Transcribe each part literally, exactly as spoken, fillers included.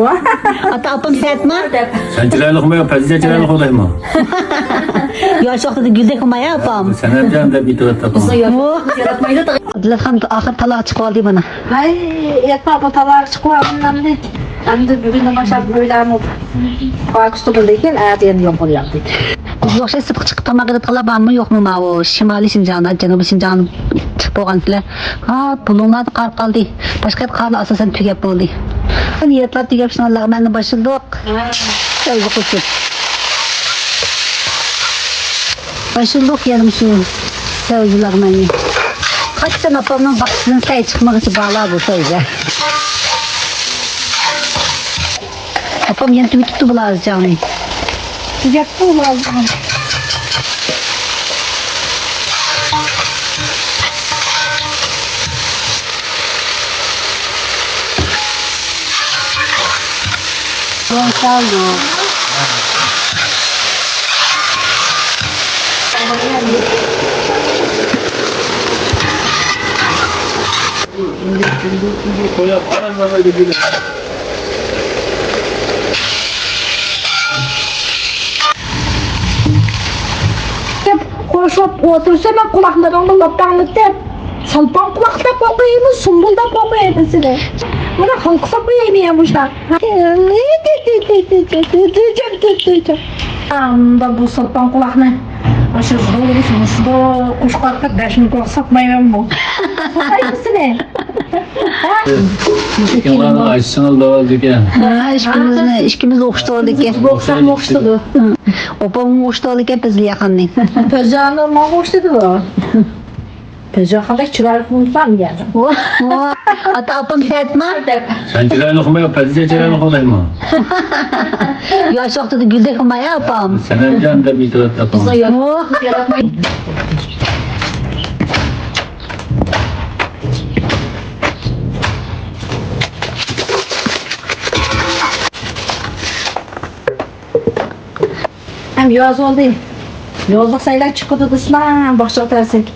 ئاتا، ئاپام سەتما؟ سەن چىرايلىقمۇ يا پەزىلە چىرايلىق بولايمۇ؟ ياش ۋاقتىدا گۈلدەك بولماي ئاپام. سەنەتجان دەپ ئېيتىۋەتتى ئاپام. ئابدۇللاتخان ئاخىر تالاغا چىقىۋالدى مانا. ھەي، ياتما بۇ تالاغا چىقىۋالدىم ئەمدى. ئەمدى بۈگۈندىن باشلاپ ئۆيلەرمۇ پاكىز تۇرىدىكەن، ئەتە يەنە يول قويامدى. بىزگە ئوخشاش سىرتقا چىقىپ تاماق ئېتىدىغانلار بارمۇ يوقمۇ ماۋۇ شىمالىي شىنجاڭدا، جەنۇبىي شىنجاڭدا چىقىپ بولغان سىلەر؟ ھا، بۇلۇڭلاردا قارىپ قالدى. باشقا يەردە قارلار ئاساسەن تۈگەپ بولدى. نىيەتلەر تۈگەپ شۇڭا لەغمەننى باشلىدۇق. سەۋزە قوشۇپ. باشلىدۇق يەنە شۇ سەۋزە لەغمەننى. قاچان ئاپامنىڭ باغچىسىدىن سەي چىقمىغىچە بارلار بۇ سەۋزە. ئاپام يەنە تۈگىتىپتۇ بۇلار ئازچاغنى. تۈگەپتۇ بۇلار ئازچاغنى. دەپ خوشلاپ ئولتۇرسا، مەن قۇلاقلىرىڭنى لاپاڭلىتىپ، سالپاڭ قۇلاق دەپ ئوقۇيمەن، سۇمبۇل دەپ ئوقۇيمەن سېنى. مانا خالقىساپ قويايمەن يا مۇشۇنداق. ئاندا بۇ سالپاڭ قۇلاقنى ئاشۇ زور مۇشۇنداق قوشقارقا دەشنى قۇلاق ساقمايمەنمۇ؟ ساقايمەن سېنى. ئىككىڭلارنىڭ ئاچىسىڭىز دەۋالىدىكەن. ھە، ئىككىمىزنى، ئىككىمىز ئوخشىتىۋالىدىكەن. ئوخشايدۇ. ئوپاممۇ ئوخشىتىۋالىدىكەن پەزىلىيەخاننى. پەزىلىيەخاننى ماڭا ئوخشىتىدۇ. پەزىلىيەخان بەك چىرايلىق بولسام يەنە. ئاتا ئاپام سەتما؟ سەن چىرايلىقمۇ يا پەزىلىيە چىرايلىق بولايمۇ؟ ياش ۋاقتىدا گۈلدەك بولماي ئاپام. سەنەمجان دەپ ئېيتىۋەتتى ئاپام. ھەم ياز بولدى. يازلىق سەيلەر چىقىدۇ دېسىلا، باغچىغا تەرسەك.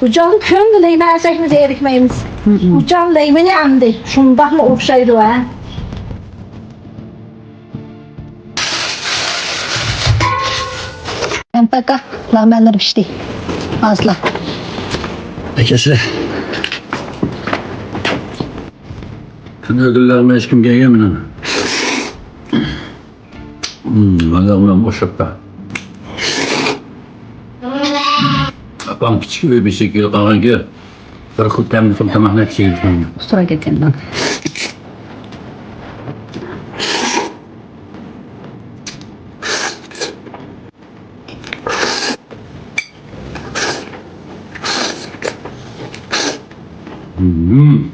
ئۇچاندا كۈندە لەيمەن ئەسەكمىز ئېرىكمەيمىز. ئۇچان لەيمىنى ئەمدى شۇنداقمۇ ئوخشايدۇ ھە. ئەمپەكا، لەغمەنلىرى پىشتى. ئازلا. ئەكەسلە. كۈندە لەغمەن ئىچكۈم كەلگەن مېنىڭ. مم، لەغمەن ئوخشاپتۇ. ئاپام كىچىك ئۆي بېشىغا كېلىپ قالغانكى، بىر خىل تەملىك تاماقنى ئىچىگە كىرگۈزگەن. ئۇستىراگەتكەندىن. مم.